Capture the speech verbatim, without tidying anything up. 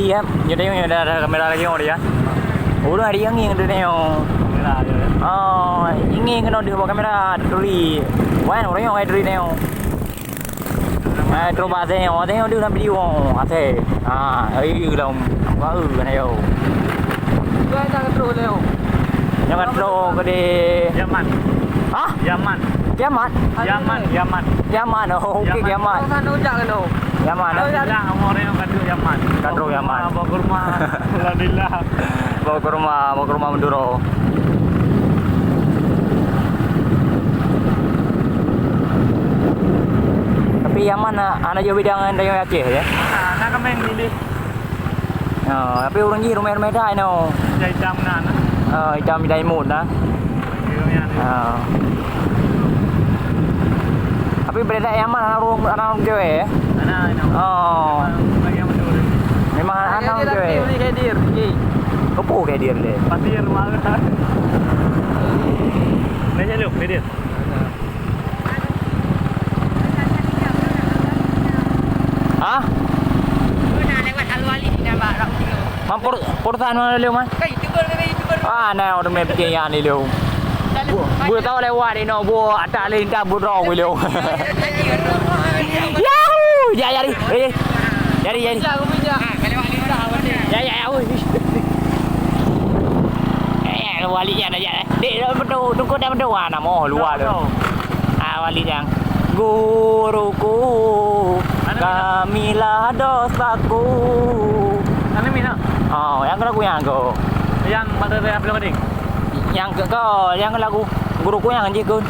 Ya, nyoe tengok nyoe dah, dah kamera lagi nyoe dia. Ureueng ada yang ngieng tu tengok. Kamera je. Oh, ngieng kena deuh buat kamera turi. Wan, ureueng nyoe turi tengok. Eh, terus bah tengok, tengok deuh dalam video. Asai. Ha, ayo dalam. Baru kan ayo. Dua dah terus leo. Jangan terus ke di Yaman. Hah? Yaman. Kiamat? Yaman, Yaman. Kiamat. Oh, okey, Yaman. Kiamat. Sana ujak kan tu? Yaman, eh? Alhamdulillah, orang yang kata Yaman. Kata Yaman. Bawa kurma. Alhamdulillah. Bawa kurma, bawa kurma Madura. Tapi Yaman na, hana jauh beda ngon dayung Aceh, ya? Ah, nak kemeng dulu. Ha, tapi ureueng jih rumah-rumah dah, no. Jai jam nan. Ah, itam bidai mut dah. Iya, iya. Ha. Tapi beda Yaman, anak ureueng, anak ureueng cewek, ya? Anak, anak. Oh. Memang bagi yang betul. Memang anak ureueng cewek. Kadir, Kadir. Okey. Apa Kadir dia? Pasir, rumah. Dah jalur, Kadir. Hah? Mampur, purtan mana lu, Man? Ah, nah, udah main bikin yang ni lu. Bu, bu tahu lewat ni, no, bu, tak ada lintas bu rong lu. Yahoo! Ya, ya, ya. Eh, ya, ya, ya. Ya, ya, ya, ui. Eh, wali nyan aja. Dek, dah betul, tunggu dah betul. Ah, nama luar tu. Ah, wali yang. Guruku, kamilah dosaku. Mana mina? Oh, yang lagu yang aku. Yang pada saya belum ada. Yang ke kau, yang lagu guruku yang anjing kun.